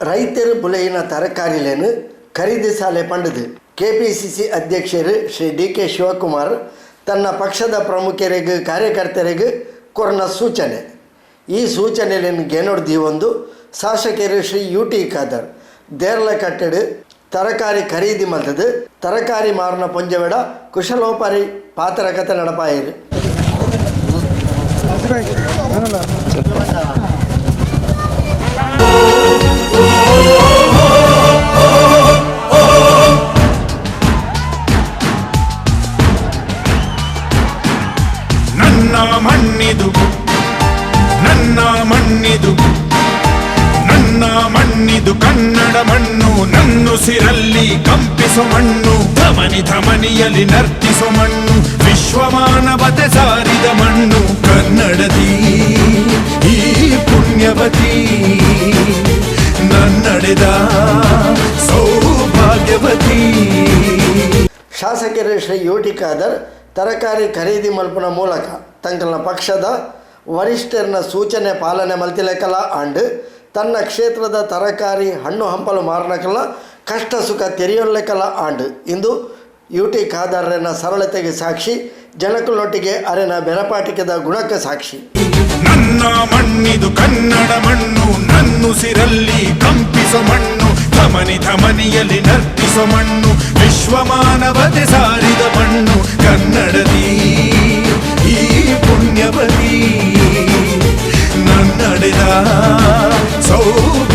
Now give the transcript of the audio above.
ರೈತರು ಬುಲೆಯಿನ ತರಕಾರಿಲೇನು ಖರೀದಿಸಾಲೆ ಪಂಡದು ಕೆಪಿಸಿಸಿ ಅಧ್ಯಕ್ಷರು Shri D K Shivakumar ತನ್ನ ಪಕ್ಷದ ಪ್ರಮುಖರಿಗೆ, ಕಾರ್ಯಕರ್ತರಿಗೆ ಕೊರ್ನ ಸೂಚನೆ. ಈ ಸೂಚನೆಯನ್ನು ಗೆನೊಡ್ದಿ ಒಂದು ಶಾಸಕರು ಶ್ರೀ ಯು ಟಿ ಖಾದರ್ ದೇರ್ಲಕಟ್ಟೆಡು ತರಕಾರಿ ಖರೀದಿ ಮಲ್ತದು ತರಕಾರಿ ಮಾರನ ಪೊಂಜವೆಡ ಕುಶಲೋಪರಿ ಪಾತ್ರಕತೆ ನಡಪಾಯಿರು. ನನ್ನ ಮಣ್ಣಿದು, ನನ್ನ ಮಣ್ಣಿದು, ನನ್ನ ಮಣ್ಣಿದು, ಕನ್ನಡ ಮಣ್ಣು. ನನ್ನುಸಿರಲ್ಲಿ ಕಂಪಿಸೋ ಮಣ್ಣು, ಧಮನಿ ಧಮನಿಯಲ್ಲಿ ನರ್ತಿಸೋ ಮಣ್ಣು, ವಿಶ್ವಮಾನವತೆ ಸಾರಿದ ಮಣ್ಣು. ಕನ್ನಡದಿ ಈ ಪುಣ್ಯವತಿ, ನನ್ನಡೆದ ಸೌಭಾಗ್ಯವತಿ. ಶಾಸಕರು ಶ್ರೀ ಯು ಟಿ ಖಾದರ್ ತರಕಾರಿ ಖರೀದಿ ಮಲ್ಪುನ ಮೂಲಕ ತಂಕಲ್ನ ಪಕ್ಷದ ವರಿಷ್ಠರನ ಸೂಚನೆ ಪಾಲನೆ ಮಲ್ತಿಲೆಕಲ ಆಂಡ್ ತನ್ನ ಕ್ಷೇತ್ರದ ತರಕಾರಿ, ಹಣ್ಣು ಹಂಪಲು ಮಾರನಕಲ್ಲ ಕಷ್ಟ ಸುಖ ತೆರೆಯೊಲ್ಲೆಕಲ ಆಂಡ್. ಇಂದು ಯು ಟಿ ಖಾದರ್ನ ಸರಳತೆಗೆ ಸಾಕ್ಷಿ, ಜನಕುಲೊಟ್ಟಿಗೆ ಅರೆನ ಬೆರಪಾಟಿಕೆದ ಗುಣಕ್ಕೆ ಸಾಕ್ಷಿ. ನನ್ನ ಮಣ್ಣಿದು, ಕನ್ನಡ ಮಣ್ಣು. ನನ್ನುಸಿರಲ್ಲಿ ಕಂಪಿಸೋ ಮಣ್ಣು, ಧಮನಿ ಧಮನಿಯಲ್ಲಿ ನರ್ತಿಸೋ ಮಣ್ಣು, ವಿಶ್ವಮಾನವತೆ ಸಾರಿದ ಮಣ್ಣು. ಕನ್ನಡದಿ ಈ ಪುಣ್ಯವತಿ, ನನ್ನಡೆದ ಸೌಭಾಗ್ಯವತಿ.